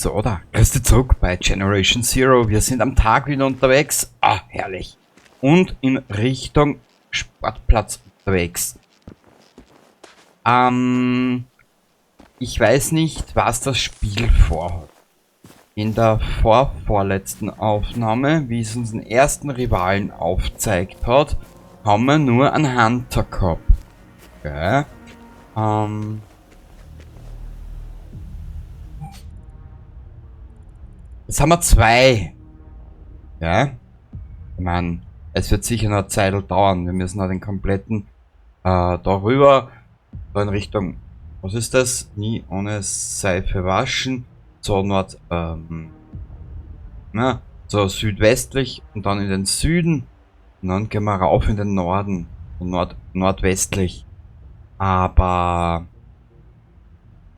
So, da, grüß dich zurück bei Generation Zero. Wir sind am Tag wieder unterwegs. Ah, herrlich. Und in Richtung Sportplatz unterwegs. Ich weiß nicht, was das Spiel vorhat. In der vorvorletzten Aufnahme, wie es unseren ersten Rivalen aufzeigt hat, haben wir nur einen Hunter gehabt. Okay. Jetzt haben wir zwei. Ja. Ich mein, es wird sicher noch eine Zeit dauern. Wir müssen noch den kompletten darüber, da in Richtung, was ist das? Nie ohne Seife waschen. So nord, na, so südwestlich und dann in den Süden. Und dann gehen wir rauf in den Norden. Nordwestlich. Aber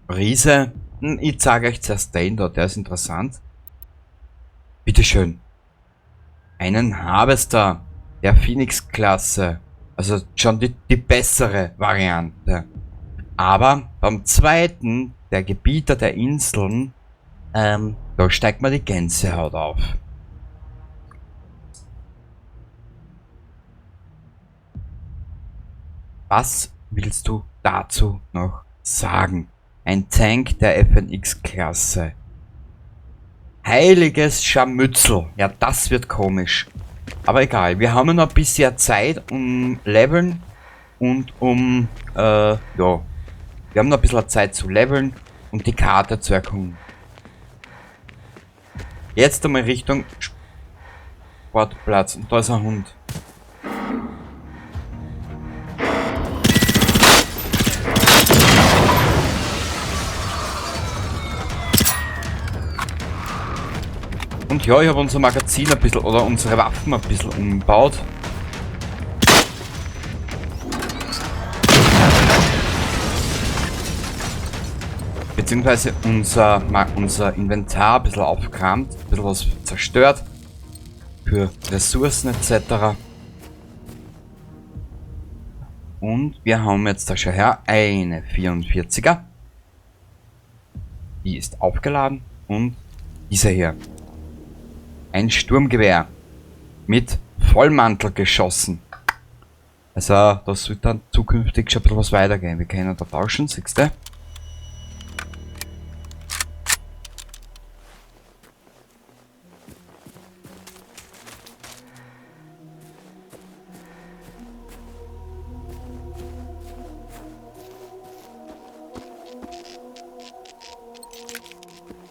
Riese, ich zeige euch zuerst den da, der ist interessant. Bitteschön. Einen Harvester der Phoenix-Klasse. Also schon die bessere Variante. Aber beim zweiten, der Gebieter der Inseln, da steigt mir die Gänsehaut auf. Was willst du dazu noch sagen? Ein Tank der FNX-Klasse. Heiliges Scharmützel. Ja, das wird komisch. Aber egal, wir haben ja noch ein bisschen Zeit, um leveln und ja. Wir haben noch ein bisschen Zeit zu leveln und die Karte zu erkunden. Jetzt einmal Richtung Sportplatz. Und da ist ein Hund. Und ja, ich habe unser Magazin ein bisschen, oder unsere Waffen ein bisschen umgebaut. Beziehungsweise unser Inventar ein bisschen aufgeräumt, ein bisschen was zerstört. Für Ressourcen et cetera. Und wir haben jetzt da schon her eine 44er. Die ist aufgeladen. Und dieser hier. Ein Sturmgewehr mit Vollmantel geschossen. Also das wird dann zukünftig schon ein bisschen was weitergehen. Wir können da tauschen, siehst du?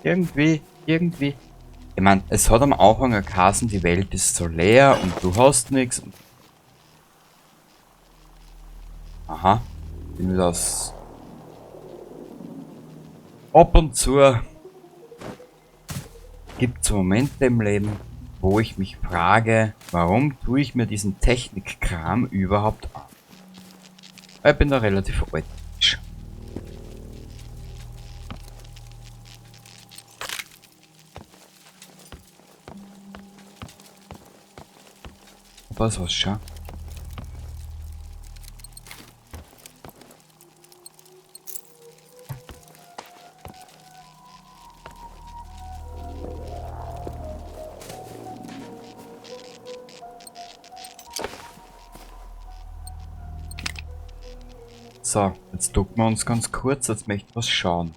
Irgendwie, irgendwie. Ich mein, es hat am Anfang ja geheißen, die Welt ist so leer und du hast nix. Und aha, bin wieder das. Ab und zu gibt's Momente im Leben, wo ich mich frage, warum tue ich mir diesen Technikkram überhaupt an? Ich bin da relativ alt. Da ist was schon. So, jetzt ducken wir uns ganz kurz, jetzt möchte ich was schauen.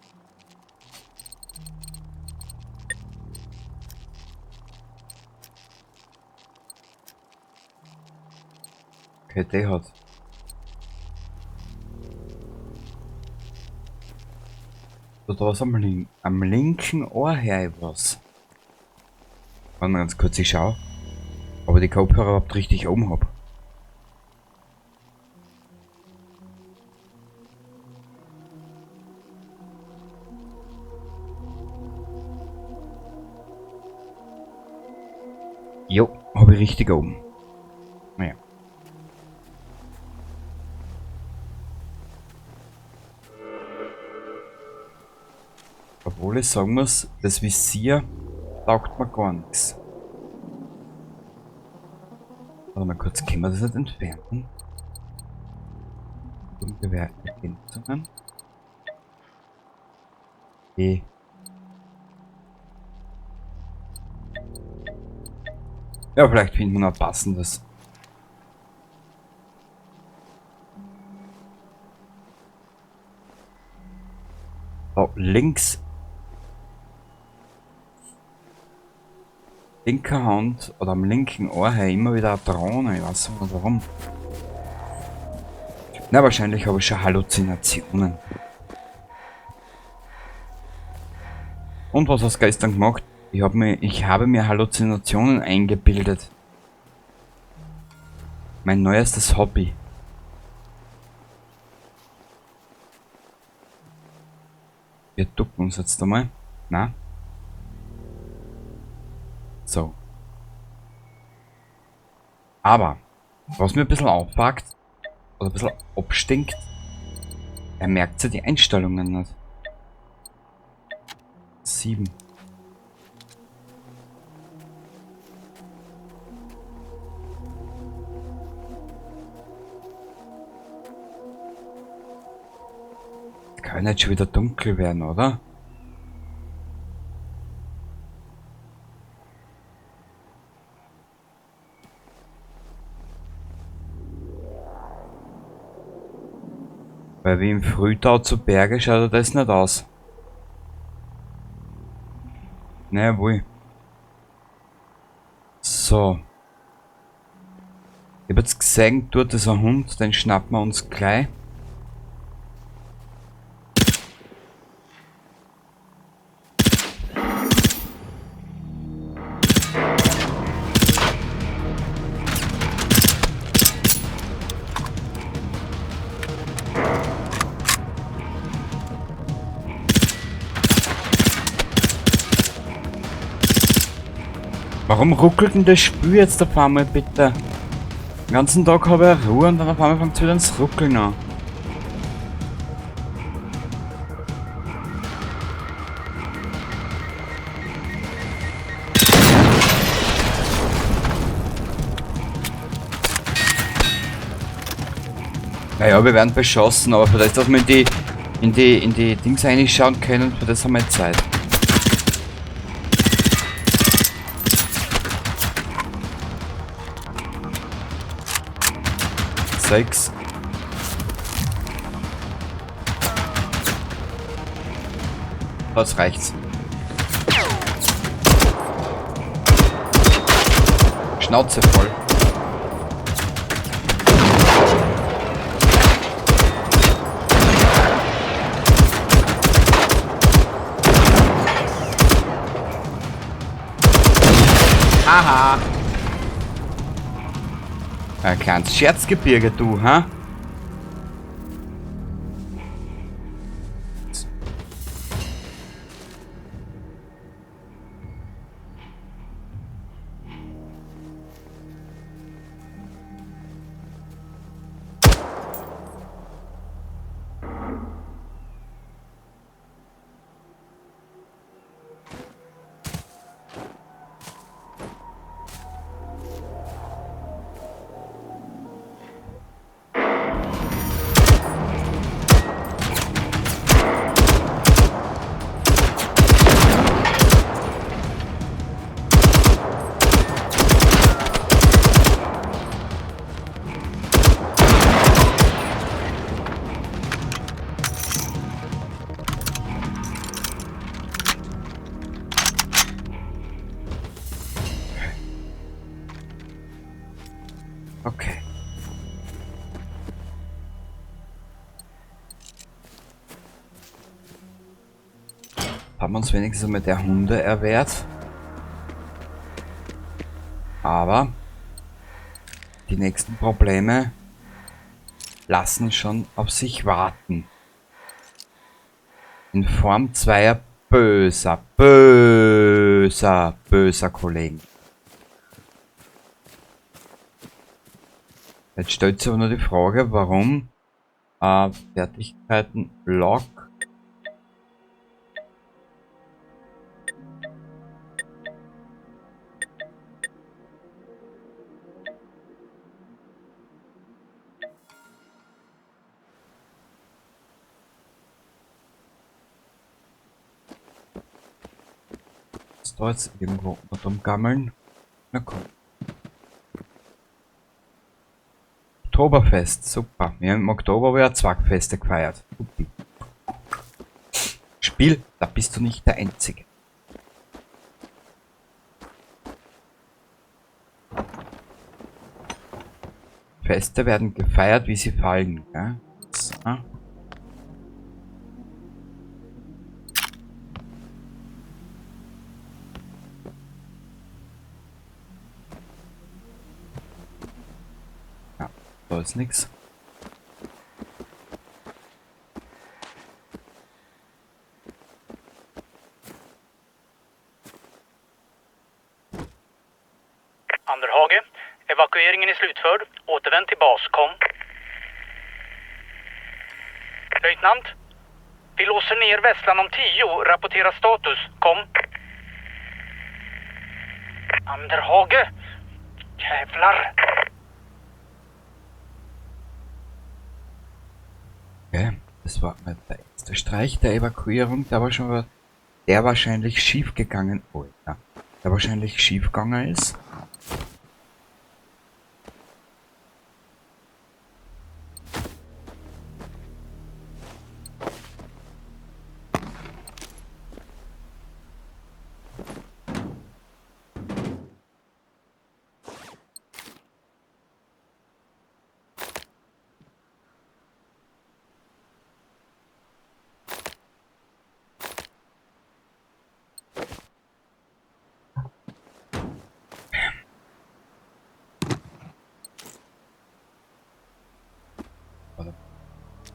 Okay, der hat. So, da ist am linken Ohr her was. Warte mal ganz kurz, ich schau, ob ich die Kopfhörer überhaupt richtig oben hab. Jo, hab ich richtig oben. Naja. Obwohl ich sagen muss, das Visier taugt mir gar nichts. Warte mal kurz, können wir das nicht entfernen? Sturmgewehr-Ergänzungen. Okay. Ja, vielleicht finden wir noch passendes. So, links. Linker Hand oder am linken Ohr her immer wieder eine Drohne. Ich weiß nicht warum. Na, wahrscheinlich habe ich schon Halluzinationen. Und was hast du gestern gemacht? Ich habe mir Halluzinationen eingebildet. Mein neuestes Hobby. Wir ducken uns jetzt einmal. Na? So. Aber, was mir ein bisschen aufpackt, oder ein bisschen abstinkt, er merkt sich die Einstellungen nicht. 7. Kann nicht schon wieder dunkel werden, oder? Weil wie im Frühtau zu Berge schaut das nicht aus. Naja, wohl. So. Ich hab jetzt gesehen, dort ist ein Hund, den schnappen wir uns gleich. Warum ruckelt denn das Spiel jetzt auf einmal, bitte? Den ganzen Tag habe ich Ruhe und dann auf einmal fängt es wieder ans Ruckeln an. Naja, wir werden beschossen, aber für das, dass wir in die Dings reinschauen können, für das haben wir Zeit. Sechs. Das reicht's. Schnauze voll. Aha. Ein kleines Scherzgebirge, du, ha? Okay. Haben wir uns wenigstens einmal der Hunde erwehrt. Aber die nächsten Probleme lassen schon auf sich warten. In Form zweier böser, böser, böser Kollegen. Jetzt stellt sich aber nur die Frage, warum Fertigkeiten Lock ist da jetzt irgendwo rumgammeln. Na komm. Oktoberfest. Super. Wir haben im Oktober wieder zwei Feste gefeiert. Supi. Spiel, da bist du nicht der Einzige. Feste werden gefeiert, wie sie fallen. Gell? So. Ja, da ist nichts. Anderhage, evakueringen är slutförd. Återvänd till bas, kom. Löjtnant, vi låser ner Vesslan om 10. Rapportera status, kom. Anderhage! Jävlar! Okay, das war mal der erste Streich der Evakuierung, der war schon mal, der wahrscheinlich schief gegangen, oh ja, der wahrscheinlich schief gegangen ist.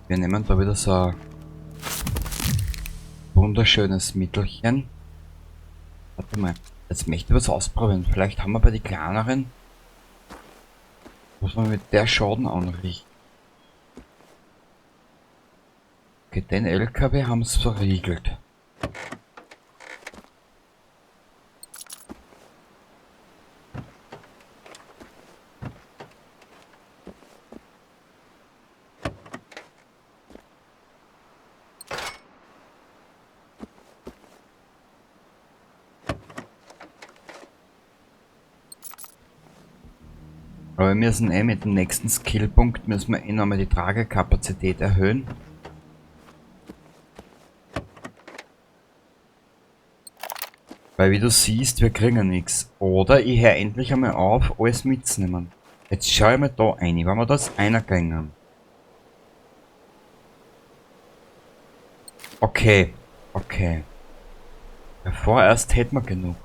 Wir nehmen da wieder so ein wunderschönes Mittelchen. Warte mal, jetzt möchte ich was ausprobieren. Vielleicht haben wir bei den kleineren, was man mit der Schaden anrichten. Okay, den LKW haben sie verriegelt. Aber wir müssen eh mit dem nächsten Skillpunkt müssen wir eh nochmal die Tragekapazität erhöhen. Weil wie du siehst, wir kriegen nichts. Oder ich hör endlich einmal auf, alles mitzunehmen. Jetzt schau ich mal da rein, wenn wir das einer kriegen. Okay, okay. Ja, vorerst hätten wir genug.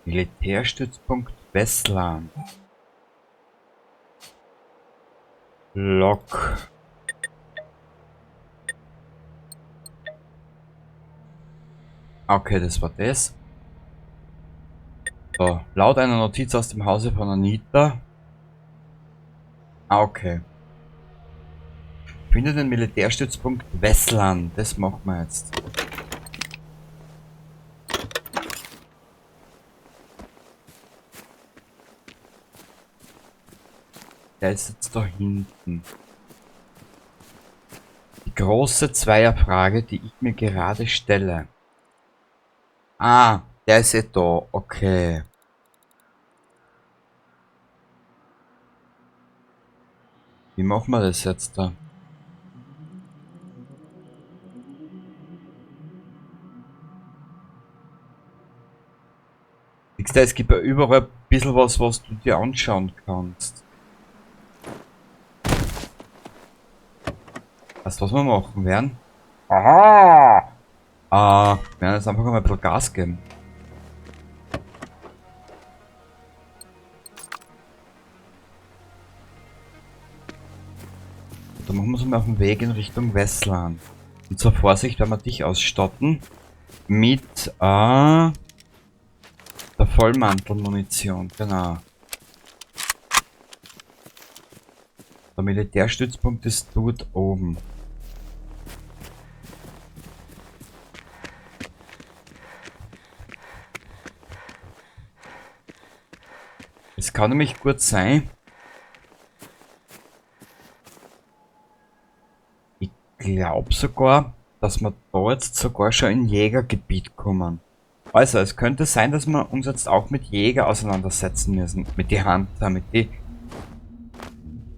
Militärstützpunkt Westland. Lok. Okay, das war das. So, laut einer Notiz aus dem Hause von Anita. Ah, okay. Finde den Militärstützpunkt Westland. Das machen wir jetzt. Der ist jetzt da hinten. Die große Zweierfrage, die ich mir gerade stelle. Ah, der ist eh da. Okay. Wie machen wir das jetzt da? Siehst du, es gibt ja überall ein bisschen was, was du dir anschauen kannst. Weißt du, was wir machen werden? Aha! Wir werden jetzt einfach mal ein bisschen Gas geben. Dann machen wir uns mal auf den Weg in Richtung Westland. Und zur Vorsicht werden wir dich ausstatten mit der Vollmantelmunition, genau. Der Militärstützpunkt ist dort oben. Es kann nämlich gut sein, glaube sogar, dass wir da jetzt sogar schon in Jägergebiet kommen. Also, es könnte sein, dass wir uns jetzt auch mit Jäger auseinandersetzen müssen. Mit die Hunter, mit die...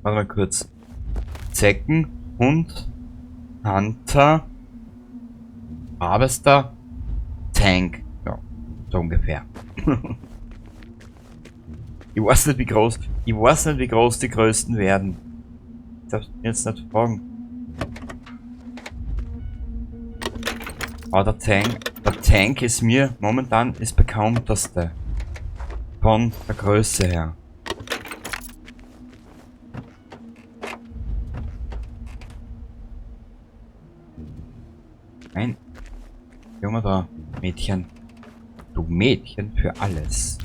Warte mal kurz. Zecken, Hund, Hunter, Harvester, Tank. Ja, so ungefähr. Ich weiß nicht, wie groß, ich weiß nicht, wie groß die größten werden. Ich darf jetzt nicht fragen. Aber der Tank ist mir momentan ist bekannteste. Von der Größe her. Nein. Junge da, Mädchen. Du Mädchen für alles.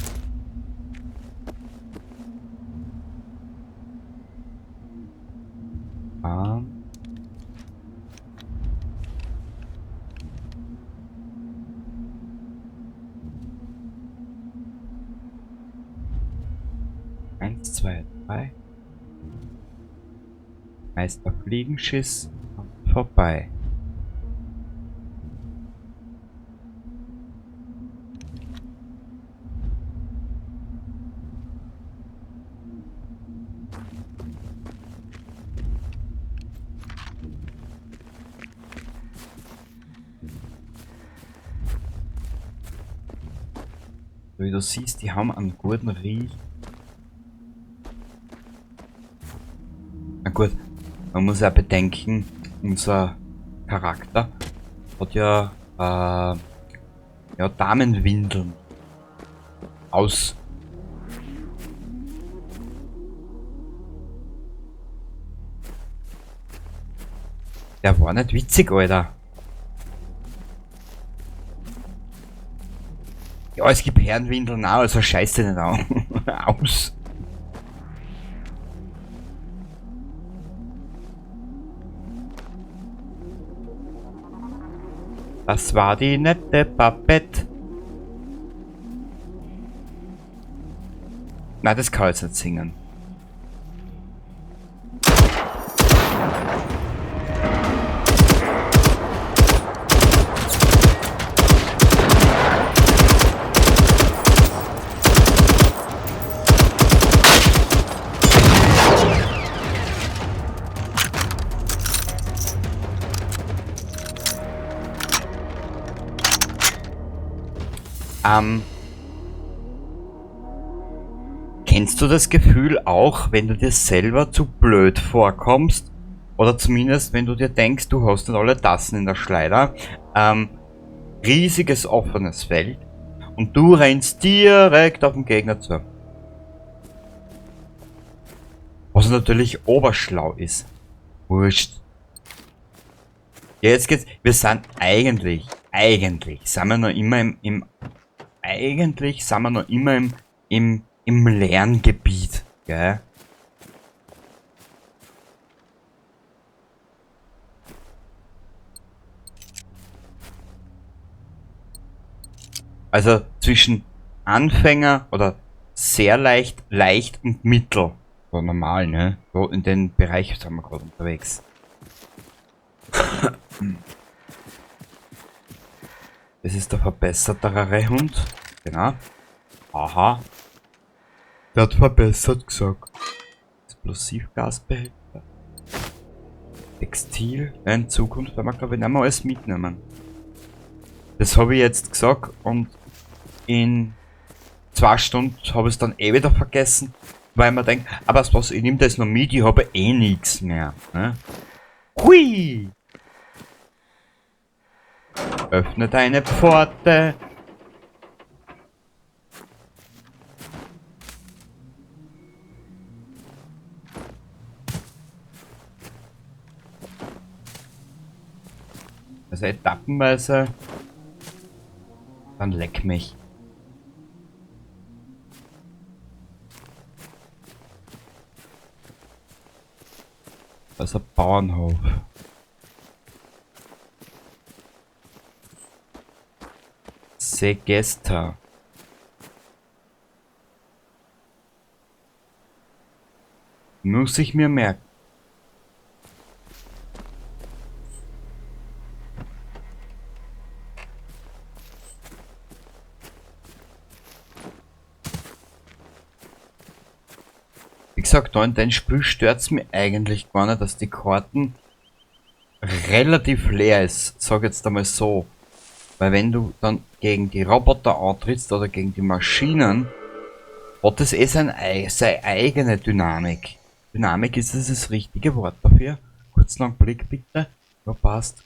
Eins, zwei, drei. Meister Fliegenschiss und vorbei. Wie du siehst, die haben einen guten Riech. Na gut, man muss ja bedenken, unser Charakter hat ja, ja Damenwindeln aus. Der war nicht witzig, Alter. Ja, es gibt Herrenwindeln auch, also scheiß dich nicht an. Aus. Das war die nette Babette. Nein, das kann ich jetzt nicht singen. Kennst du das Gefühl auch, wenn du dir selber zu blöd vorkommst? Oder zumindest, wenn du dir denkst, du hast nicht alle Tassen in der Schleider. Riesiges offenes Feld. Und du rennst direkt auf den Gegner zu. Was natürlich oberschlau ist. Wurscht. Ja, jetzt geht's. Wir sind eigentlich, eigentlich, sind wir noch immer im, im, eigentlich sind wir noch immer im, im, im Lerngebiet, gell? Also zwischen Anfänger oder sehr leicht, leicht und mittel. So normal, ne? So in den Bereich sind wir gerade unterwegs. Das ist der verbessertere Hund. Genau. Aha. Der hat verbessert gesagt. Explosivgasbehälter. Textil. Ja, in Zukunft werden wir, glaub ich, nicht mehr alles mitnehmen. Das habe ich jetzt gesagt und in 2 Stunden habe ich es dann eh wieder vergessen, weil man denkt, aber was, ich nehme das noch mit, ich habe eh nichts mehr. Ne? Hui! Öffne deine Pforte. Also etappenweise. Dann leck mich. Das ist ein Bauernhof. Segesta. Muss ich mir merken. Wie gesagt, da in dem Spiel stört's mich eigentlich gar nicht, dass die Karten relativ leer ist, sag jetzt einmal so. Weil wenn du dann gegen die Roboter antrittst oder gegen die Maschinen, hat es eh seine eigene Dynamik. Dynamik ist das, das richtige Wort dafür. Kurz noch einen Blick bitte. Ja, passt.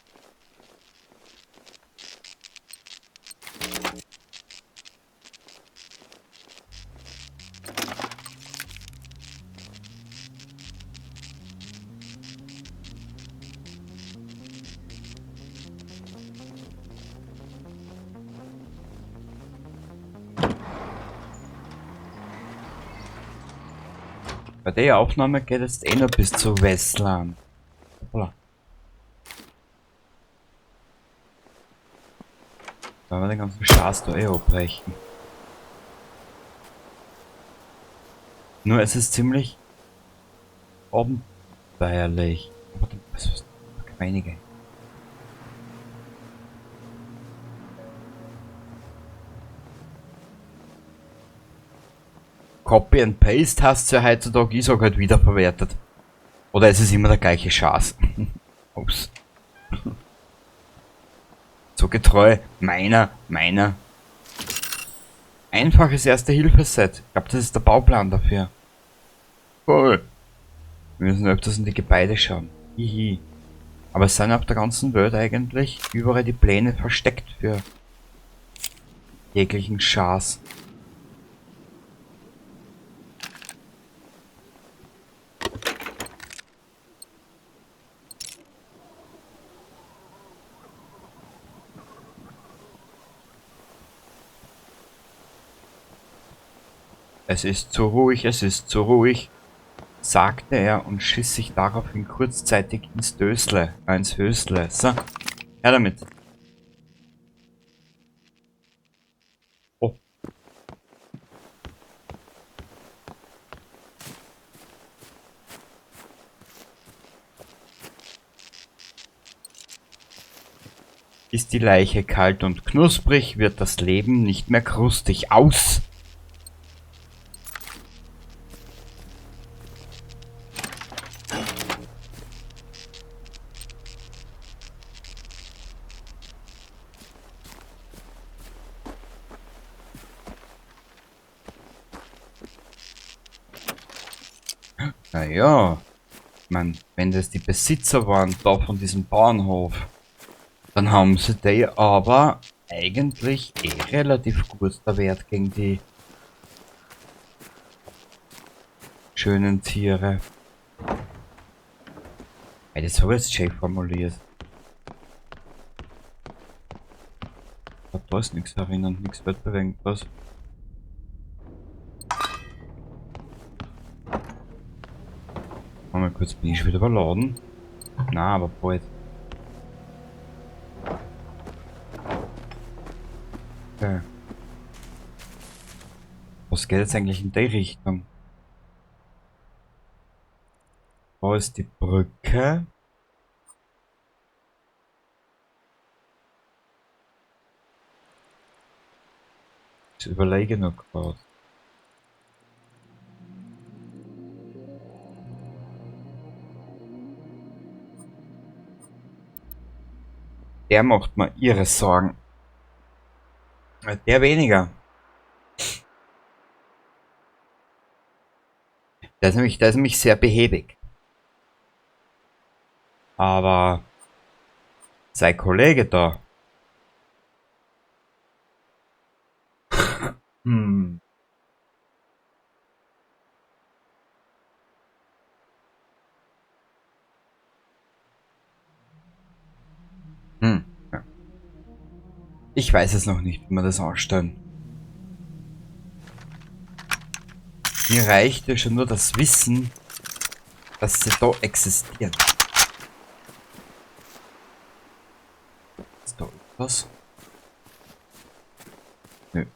Bei der Aufnahme geht jetzt eh noch bis zu Vesslan. Hoppla. Da werden wir den ganzen Schatz da eh abbrechen. Nur es ist ziemlich abenteuerlich. Warte, was ist das? Einige. Copy and Paste heißt ja heutzutage, ich sag halt wiederverwertet. Oder es ist immer der gleiche Schatz. Ups. So getreu meiner. Einfaches Erste-Hilfe-Set. Ich glaub, das ist der Bauplan dafür. Cool. Wir müssen öfters in die Gebäude schauen. Hihi. Aber es sind auf der ganzen Welt eigentlich überall die Pläne versteckt für jeglichen Schatz. Es ist zu ruhig, es ist zu ruhig, sagte er und schiss sich daraufhin kurzzeitig ins Dösle, ins Hösle. So, her damit. Oh. Ist die Leiche kalt und knusprig, wird das Leben nicht mehr krustig. Aus! Naja, ich mein, wenn das die Besitzer waren da von diesem Bauernhof, dann haben sie die aber eigentlich eh relativ gut der Wert gegen die schönen Tiere. Ey, das habe ich jetzt schön formuliert. Da ist nichts erinnern, nichts weltbewegend, was? Mal kurz, bin ich schon wieder überladen? Na, aber bald. Okay. Was geht jetzt eigentlich in die Richtung? Da ist die Brücke. Ich überlege noch gerade. Der macht mir ihre Sorgen. Der weniger. Der ist nämlich sehr behäbig. Aber sein Kollege da. Ja. Ich weiß es noch nicht, wie wir das anstellen. Mir reicht ja schon nur das Wissen, dass sie da existieren. Ist da etwas? Nö.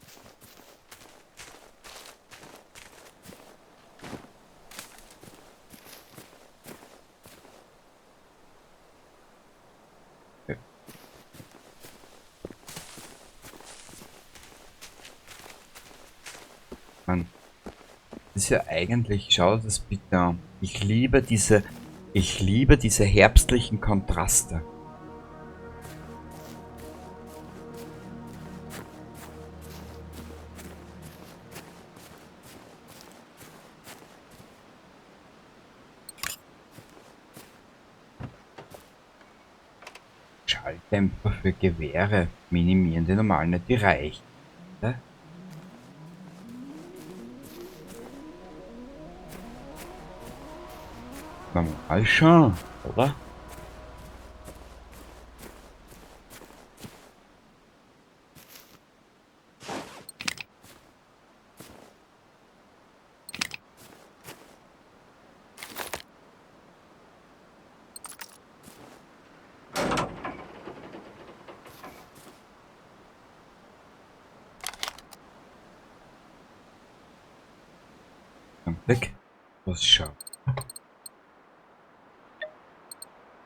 Nö. Mann. Ist ja eigentlich, schau dir das bitte an. Ich liebe diese herbstlichen Kontraste. Schalldämpfer für Gewehre minimieren die normal nicht die Reichweite. Normal schon, oder? Blick. Was schaut?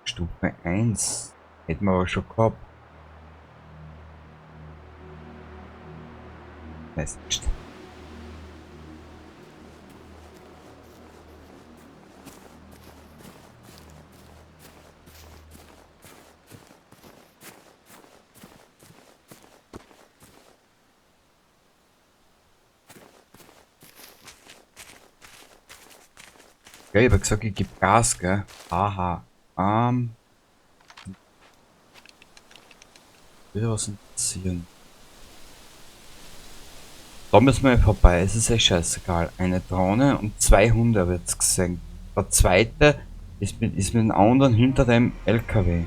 Stufe 1. Hätten wir aber schon gehabt. Weiß nicht. Ja, ich hab gesagt, ich geb Gas, gell? Aha. Würde was interessieren. Da müssen wir vorbei, es ist echt scheißegal. Eine Drohne und 2 Hunde wird's gesehen. Der zweite ist mit dem anderen hinter dem LKW.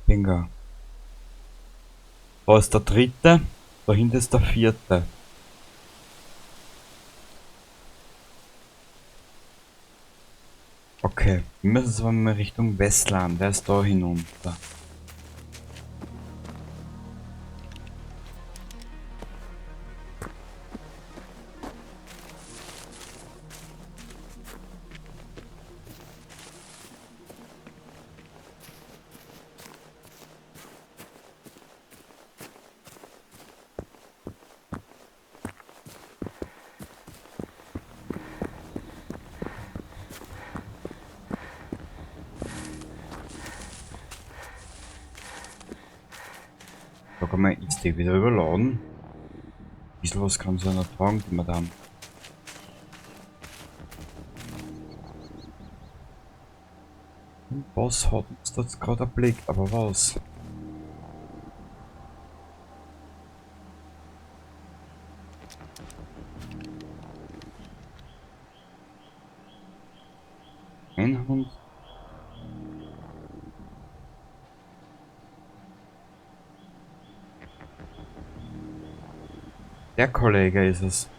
Bingo. Da ist der dritte. Dahinter ist der vierte. Okay, wir müssen jetzt aber mal Richtung Vesslan, der ist da hinunter. Da kann man jetzt die wieder überladen. Ein bisschen was kann sie ja noch tragen, die Madame. Und was hat uns das gerade erblickt? Aber was? Ein Hund. Der Kollege ist es.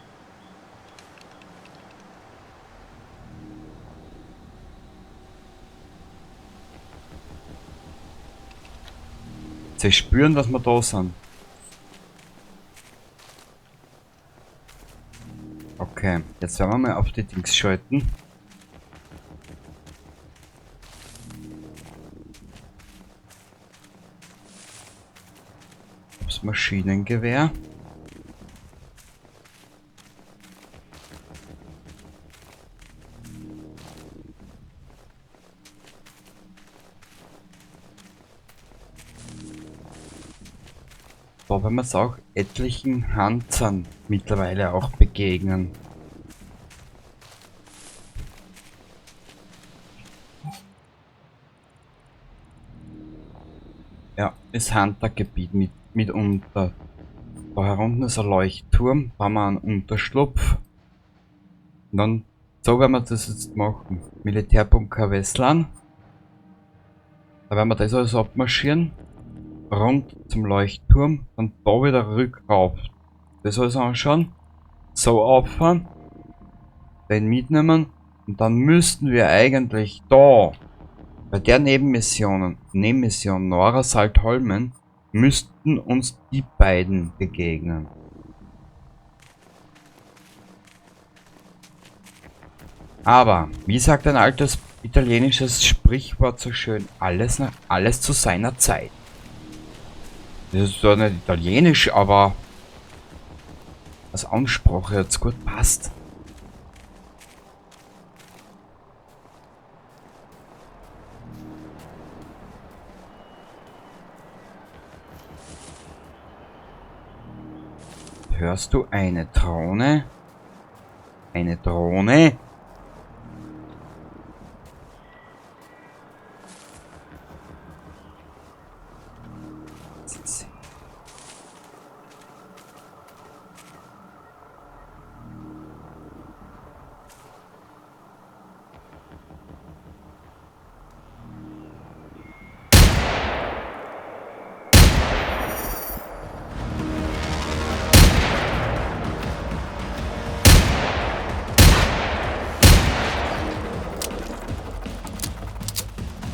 Sie spüren, dass wir da sind. Okay, jetzt werden wir mal auf die Dings schalten. Das Maschinengewehr. Da werden wir es auch etlichen Huntern mittlerweile auch begegnen. Ja, ist Huntergebiet mitunter. Da herunten ist ein Leuchtturm, da haben wir einen Unterschlupf. Und dann, so werden wir das jetzt machen. Militärbunker Vesslan. Da werden wir das alles abmarschieren. Rund zum Leuchtturm, dann da wieder rückrauf. Das alles anschauen. So auffahren. Den mitnehmen. Und dann müssten wir eigentlich da bei der Nebenmission Norra Saltholmen, müssten uns die beiden begegnen. Aber, wie sagt ein altes italienisches Sprichwort so schön, alles zu seiner Zeit. Das ist zwar nicht italienisch, aber als Ansprache jetzt gut passt. Hörst du eine Drohne? Eine Drohne?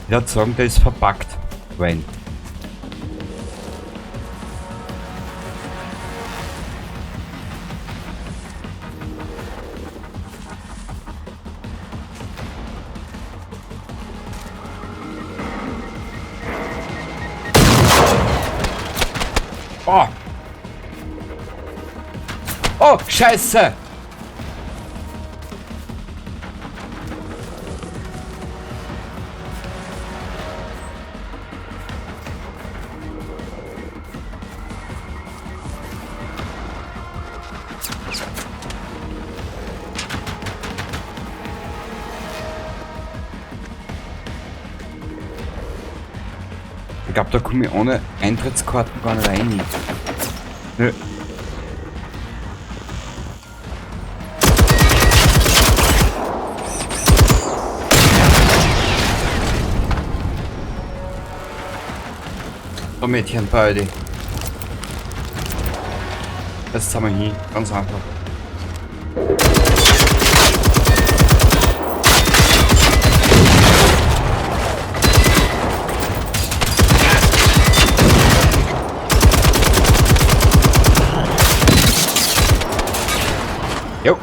Ich würde sagen, der ist verpackt. Wayne. Oh! Oh, Scheiße! Ich glaube, da komme ich ohne Eintrittskarten gar nicht rein. Nö. So, Mädchen, beide. Das haben wir hin. Ganz einfach. Jo.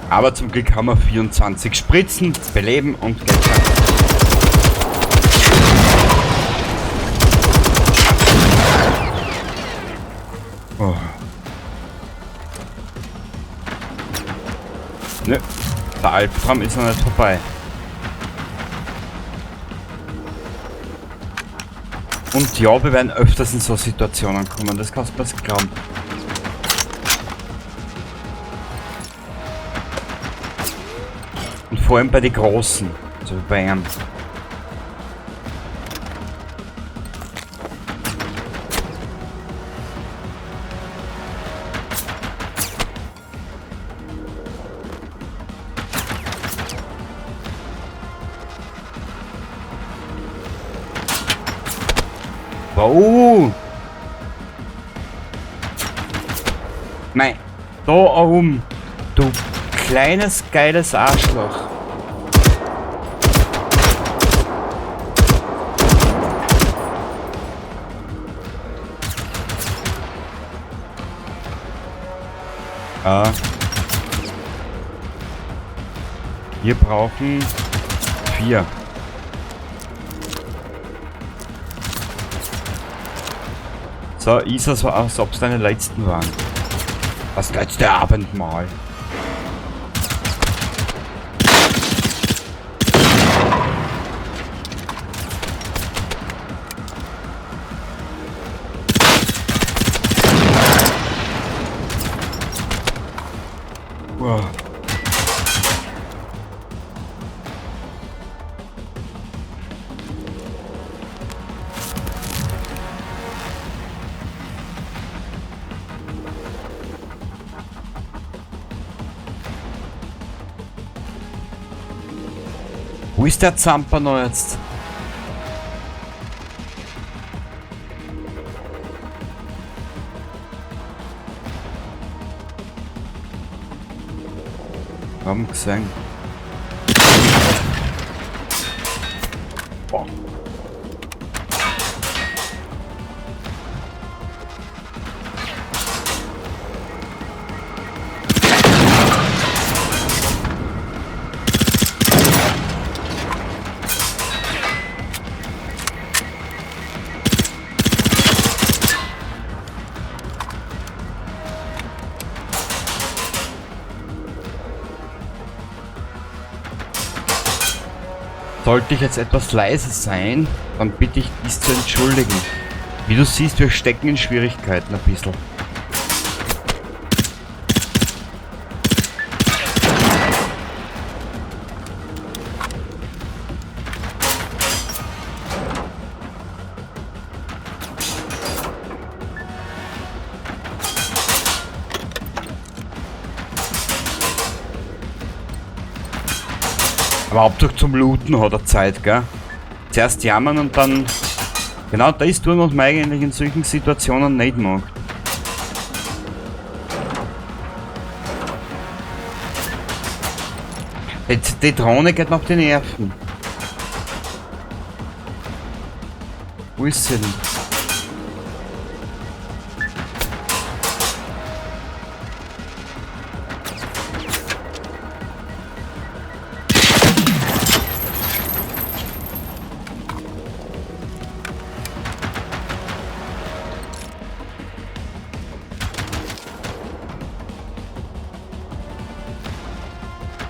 Aber zum Glück haben wir 24 Spritzen, beleben und Geld. Oh. Nö, der Albtraum ist noch nicht vorbei. Und ja, wir werden öfters in so Situationen kommen, das kannst du mir glauben. Und vor allem bei den Großen, also bei einem. Oh! Nein, da oben, du kleines, geiles Arschloch. Ah. Wir brauchen 4. So, ist es so, als ob es deine letzten waren. Das letzte Abendmahl. Wow. Wo ist der Zampano jetzt? Haben gesehen. Boah. Sollte ich jetzt etwas leise sein, dann bitte ich dies zu entschuldigen. Wie du siehst, wir stecken in Schwierigkeiten ein bisschen. Aber Hauptsache zum Looten hat er Zeit, gell? Zuerst jammern und dann... Genau das tun, was man eigentlich in solchen Situationen nicht macht. Die Drohne geht noch die Nerven. Wo ist sie denn?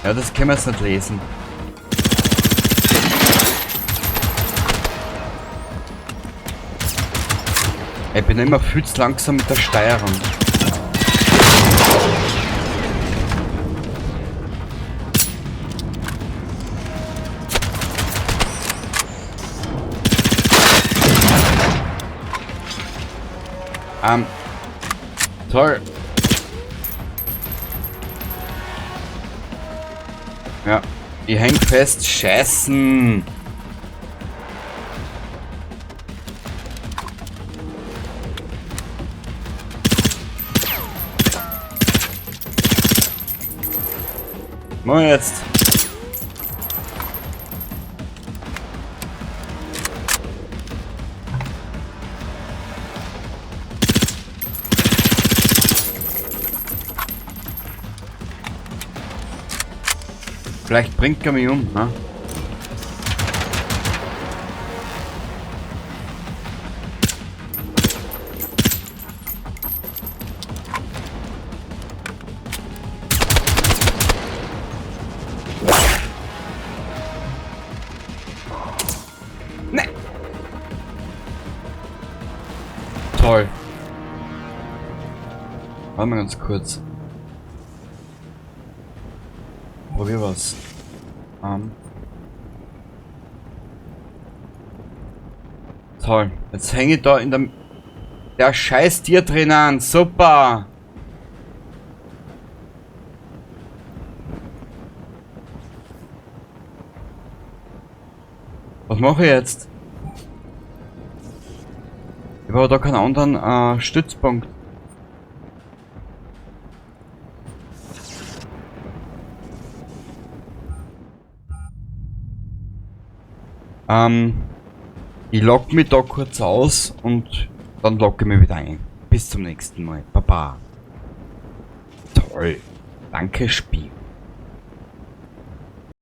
Ja, das können wir jetzt nicht lesen. Ich bin immer viel zu langsam mit der Steuerung. Toll. Ja, ich häng fest. Scheißen. Mach jetzt. Vielleicht bringt er mich um, ne? Ne. Toll. Warte mal ganz kurz. Probier was. Toll. Jetzt hänge ich da in der scheiß Tier drinnen. Super. Was mache ich jetzt? Ich habe da keinen anderen Stützpunkt. Ich logge mich da kurz aus und dann logge ich mich wieder ein. Bis zum nächsten Mal. Baba. Toll. Danke, Spiel.